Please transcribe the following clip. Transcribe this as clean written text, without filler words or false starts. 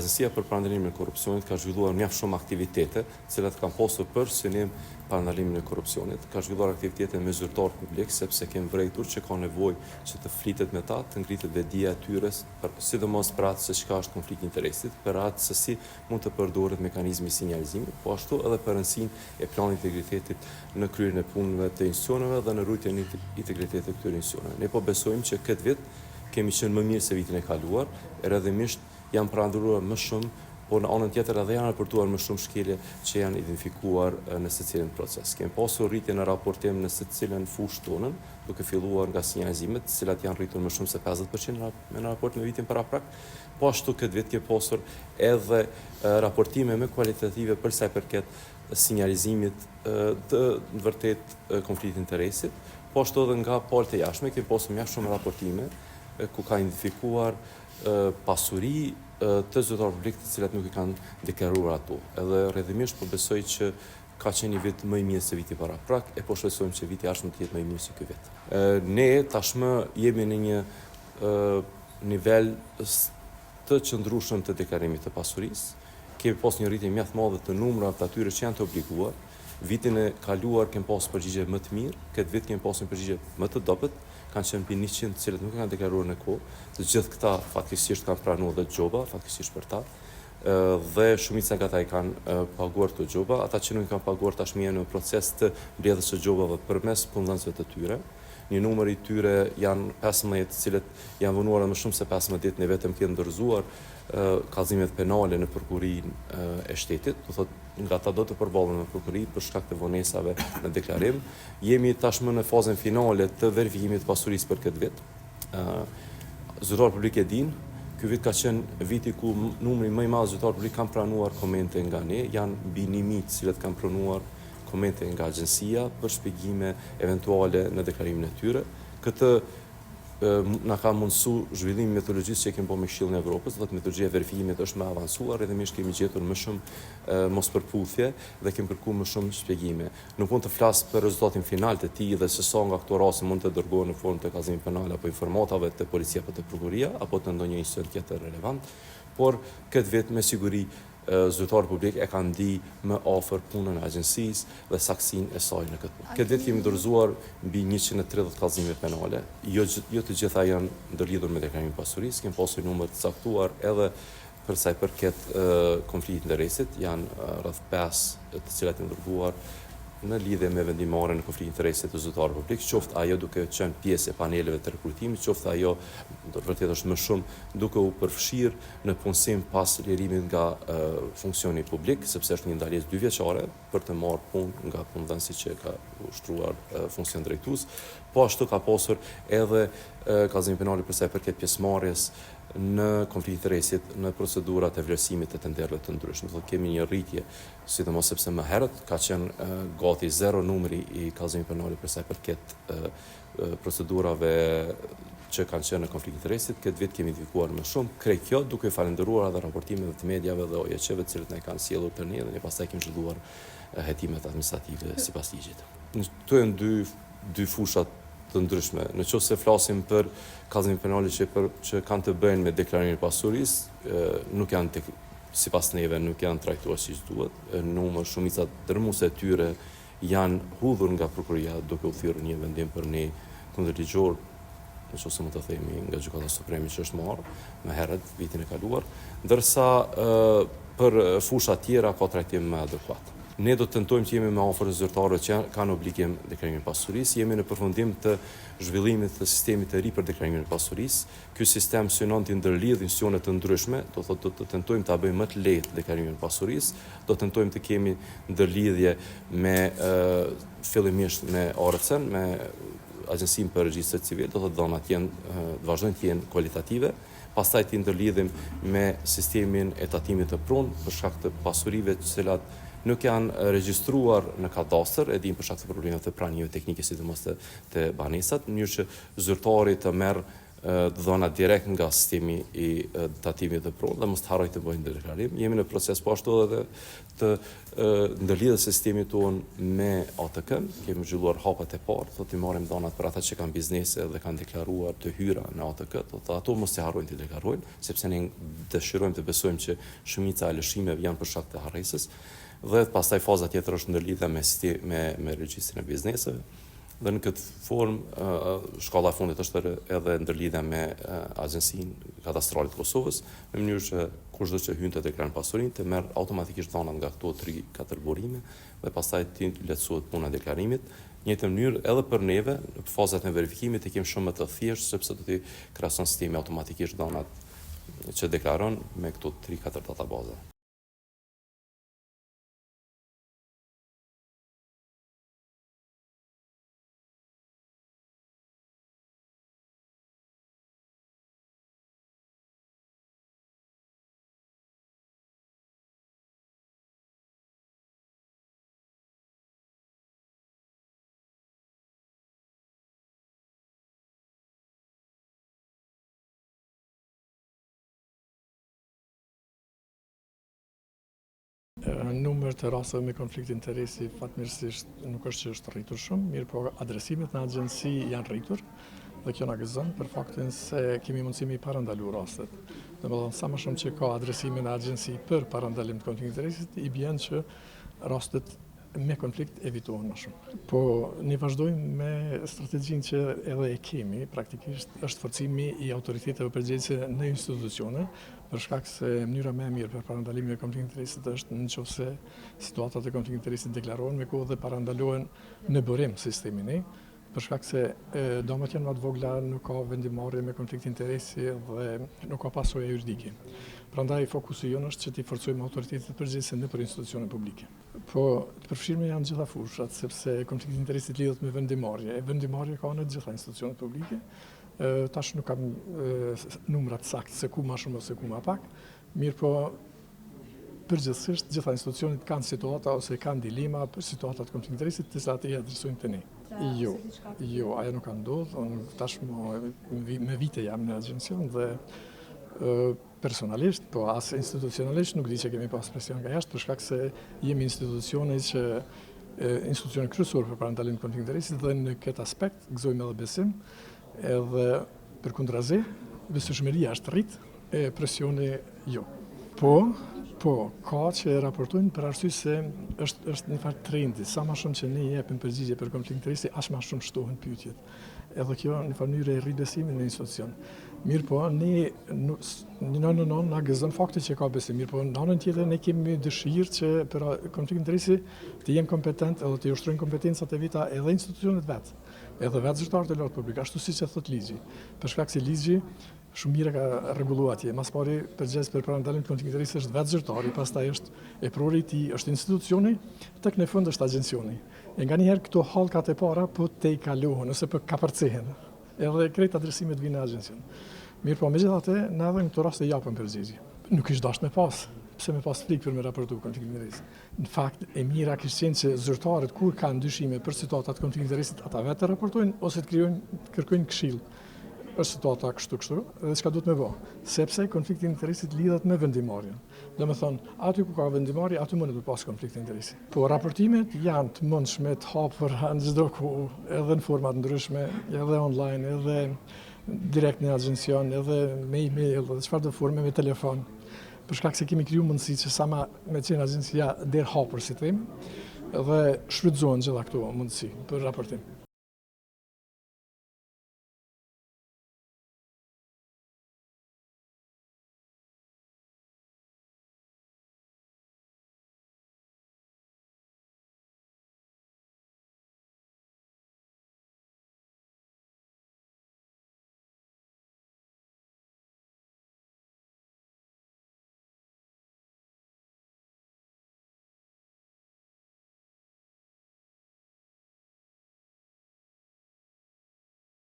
Agjencia për Parandalimin e Korrupsionit ka zhvilluar mjaft shumë aktivitete, të cilat kanë pasur për synim parandalimin e korrupsionit. Ka zhvilluar aktivitete me zyrtarë publik, sepse kemi vërejtur që ka nevojë që të flitet me ta, të ngritet vetëdija e tyre, sidomos për atë se çka është konflikti i interesit, për atë se si mund të përdoret mekanizmi i sinjalizimit, po ashtu edhe për rëndësinë e planit të integritetit në kryerjen e punëve të institucioneve dhe në ruajtjen e integritetit të këtyre institucioneve. Ne po besojmë që këtë vit kemi qenë më mirë se vitin e kaluar, rrjedhimisht janë parandaluar më shumë, por në anën tjetër edhe janë raportuar më shumë shkelje që janë identifikuar në secilin proces. Kemi pasur rritje në raportim në secilën fushë tonën, duke filluar nga sinjalizimet, të cilat janë rritur më shumë se 50% në raport me vitin paraprak. Po ashtu këtë vit kemi pasur edhe raportime më kualitative për sa i përket sinjalizimit të vërtet konfliktit të interesit. Po ashtu edhe nga palët e jashtme kemi pasur mjaft shumë raportime ku ka identifikuar pasuri të zyrtarëve publik të cilat nuk i kanë deklaruar ato. Edhe rrjedhimisht po besoj që ka qenë një vit më i mirë se viti paraprak e po shpresojmë që viti i ardhshëm të jetë më i mirë se ky vit. Ne tashmë jemi në një nivel të qëndrueshëm të deklarimit të pasurisë. Kemi pas një rritje mjaft madhe të numrave të atyre që janë të obliguar. Vitin e kaluar kemi pas përgjigje më të mirë, këtë vit kemi pas një përgjigje më të dobët, kanë qenë mbi 100 të cilët nuk e kanë deklaruar në kohë. Të gjithë këta fatkeqësisht kanë pranuar dhe gjoba, fatkeqësisht për ta. Dhe shumica nga ata i kanë paguar këto gjoba. Ata që nuk i kanë paguar tashmë janë në proces të mbledhjes së gjobave përmes punëdhënësve të tyre. Një numër i tyre janë 15 të cilët janë vonuar edhe më shumë se 15 ditë, ne vetëm kemi dorëzuar kallëzimet penale në prokurorinë e shtetit, do thotë nga ata do të përballen me prokurori për shkak të vonesave në deklarim. Jemi tashmë në fazën finale të verifikimit të pasurisë për këtë vit. Zyrtarët publik e dinë, ky vit ka qenë viti ku numri më i madh zyrtarë publik kanë pranuar komente nga ne, janë mbi 1000 të cilët kanë pranuar komente nga agjencia për shpjegime eventuale në deklarimin e tyre. Këtë na ka mundësu zhvillimi i metodologjisë që e kemi bo me Këshillin e Evropës, do të metodologjia e verifikimit është më e avancuar, rrjedhimisht kemi gjetur më shumë mospërputhje dhe kemi kërkuar më shumë shpjegime. Nuk mund të flas për rezultatin final të tij dhe se sa nga këto raste mund të dërgohen në formë të kallëzimit penal apo informatave te policia apo te prokuroria apo te ndonjë institucion tjetër relevant, por këtë vit me siguri zyrtarët publik e kanë ndi më afër punën e agjencisë dhe saktësinë e saj në këtë punë. Këtë vit kemi dorëzuar mbi 130 kallëzime penale, jo jo të gjitha janë ndërlidhur me deklarimin e pasurisë, kemi pasur numër të caktuar edhe për sa i përket konfliktit të interesit, janë rreth 5 të cilat janë dërguar në lidhje me vendimmarrjen në konflikt interesit të zyrtarëve publik, qoftë ajo duke qenë pjesë e paneleve të rekrutimit, qoftë ajo do të vërtet është më shumë duke u përfshirë në punësim pas lirimit nga funksioni publik, sepse është një ndalesë dyvjeçare për të marrë punë nga punëdhënësi që ka ushtruar funksion drejtues. Po ashtu ka pasur edhe kallëzim penale për sa i përket pjesëmarrjes në konflikt interesit në procedurat e vlerësimit të tenderëve të ndryshëm. Do të kemi një rritje, sidomos sepse më herët ka qenë gati zero numri i kallëzimit penale për sa i përket procedurave që kanë qenë në konflikt interesit. Këtë vit kemi identifikuar më shumë. Krejt kjo duke i falënderuar edhe raportimeve të mediave dhe OJQ-ve të cilët na kanë sjellur te ne dhe ne pastaj kemi zhvilluar hetimet administrative sipas ligjit. Këto janë dy dy fusha të ndryshme. Në qoftë se flasim për kallëzime penale që për që kanë të bëjnë me deklarimin e pasurisë, nuk janë tek, sipas neve nuk janë trajtuar siç duhet. Numër shumica dërmuese e tyre janë hudhur nga prokuroria duke u thirrur një vendim për ne kundërligjor, në qoftë se mund të themi nga Gjykata Supreme që është marrë më herët vitin e kaluar, ndërsa për fusha tjera ka trajtim më adekuat. Ne do të tentojmë të jemi më afër zyrtarëve që kanë obligim deklarimin e pasurisë. Jemi në përfundim të zhvillimit të sistemit të ri për deklarimin e pasurisë. Ky sistem synon të ndërlidhë institucione të ndryshme, do thotë do të tentojmë ta bëjmë më të lehtë deklarimin e pasurisë, do të tentojmë të kemi ndërlidhje me fillimisht me ARC-n, me Agjencinë për Regjistër Civil, do thotë dhënat janë të vazhdojnë të jenë kualitative, pastaj t'i ndërlidhim me sistemin e tatimit të pronë për shkak të pasurive të cilat nuk janë regjistruar në kadastër, e dim për shkak të problemeve të pranive teknike, sidomos te, te banesat, në mënyrë që zyrtari të merr të dhëna direkt nga sistemi i tatimit në pronë dhe mos të harrojë të bëjë deklarim. Jemi në proces po ashtu edhe të ndërlidhjes së sistemit tonë me ATK-n, kemi zhvilluar hapat e parë, do t'i marrim dhënat për ata që kanë biznese dhe kanë deklaruar të hyra në ATK, do të ato mos t'i harrojnë të deklarojnë, sepse ne dëshirojmë të besojmë që shumica e lëshimeve janë për shkak të harresës. Dhe pastaj faza tjetër është ndërlidhja me me me regjistrin e bizneseve. Dhe në këtë formë, shkalla e fundit është edhe ndërlidhja me Agjencinë Kadastrale të Kosovës, në mënyrë që kushdo që hyn të deklaron pasurinë të merr automatikisht dhanat nga këto 3-4 burime dhe pastaj t'i lehtësohet puna e deklarimit. Në njëjtën mënyrë edhe për neve, në fazat e verifikimit e kemi shumë më të thjeshtë sepse do t'i krahason sistemi automatikisht dhanat që deklaron me këto 3-4 databaza. Numër të rasteve me konflikt interesi fatmirësisht nuk është që është rritur shumë, mirëpo adresimet në agjenci janë rritur dhe kjo na gëzon për faktin se kemi mundësi me i parandalu rastet. Domethënë, sa më shumë që ka adresime në agjenci për parandalim të konfliktit interesit, i bjen që rastet me konflikt evitohen më shumë. Po, ne vazhdojmë me strategjinë që edhe e kemi, praktikisht është forcimi i autoriteteve përgjegjëse në institucione, për shkak se mënyra më e mirë për parandalimin e konfliktit interesit është në qoftë se situatat e konfliktit interesit deklarohen me kohë dhe parandalohen në burim si themi ne, për shkak se dëmet janë më të vogla, nuk ka vendimmarrje me konflikt interesi dhe nuk ka pasoja juridike. Prandaj fokusi jonë është që t'i forcojmë autoritetet përgjegjëse nëpër institucione publike. Po, të përfshirme janë gjitha fushat, sepse konflikti i interesit lidhet me vendimmarrje. E vendimmarrje ka në të gjitha institucionet publike. Tash nuk kam numra të saktë se ku ma shumë ose ku ma pak, mirëpo përgjithësisht gjitha institucionet kanë situata ose kanë dilema për situata të konfliktit interesit, të cilat i adresojnë te ne. Jo, jo, ajo nuk ka ndodhur, unë tashmë me vite jam në agjencion dhe personalisht, po as institucionalisht nuk di që kemi pas presion nga jashtë, për shkak se jemi institucioni që institucioni kryesor për parandalim të konfliktit interesit dhe në këtë aspekt gëzojmë edhe besim, edhe përkundrazi, besueshmëria është rrit, e presioni jo. Po, po, ka që e raportojnë për arsye se është është një farë trendi, sa më shumë që ne jepim përgjigje për konflikt interesi, aq më shumë shtohen pyetjet. Edhe kjo në farë mënyre e rrit besimin në institucion. Mirëpo, ne në në në na gëzon fakti që ka besim. Mirëpo, në anën tjetër ne kemi dëshirë që për konflikt interesi të jenë kompetent edhe të ushtrojnë kompetencat e veta edhe institucionet vetë, edhe vetë zyrtarët e lartë publik, ashtu siç e thot ligji. Për shkak se ligji shumë mirë e ka rregulluar atje. Mas pari përgjegjës për parandalim të konfliktit interesit është vetë zyrtari, pastaj është eprori i tij, është institucioni, tek në fund është agjencioni. E nganjëherë këto hallkat e para po tejkalohen ose po kapërcehen. Edhe krejt adresimet vijnë në agjencion. Mirëpo, megjithatë, ne edhe në këto raste japim përgjigje. Nuk ish dashtë me pas, pse me pas frikë për me raportu konfliktin e interesit. Në fakt, e mira kish qenë që zyrtarët kur kanë dyshime për situata të konfliktit interesit, ata vetë të raportojnë ose të krijojnë, të kërkojnë këshillë. Është situata kështu kështu dhe çka duhet me bë? Sepse konflikti i interesit lidhet me vendimmarrjen. Domethënë, aty ku ka vendimmarrje, aty mundet me pas konflikt interesi. Po raportimet janë të mundshme të hapura në çdo kohë, edhe në forma të ndryshme, edhe online, edhe direkt në agjencion, edhe me email, edhe çfarëdo forme me telefon. Për shkak se kemi kriju mundësi që sa ma me qenë agjencia derë hapur, si themi, dhe shfrytëzohen gjitha këto mundësi për raportim.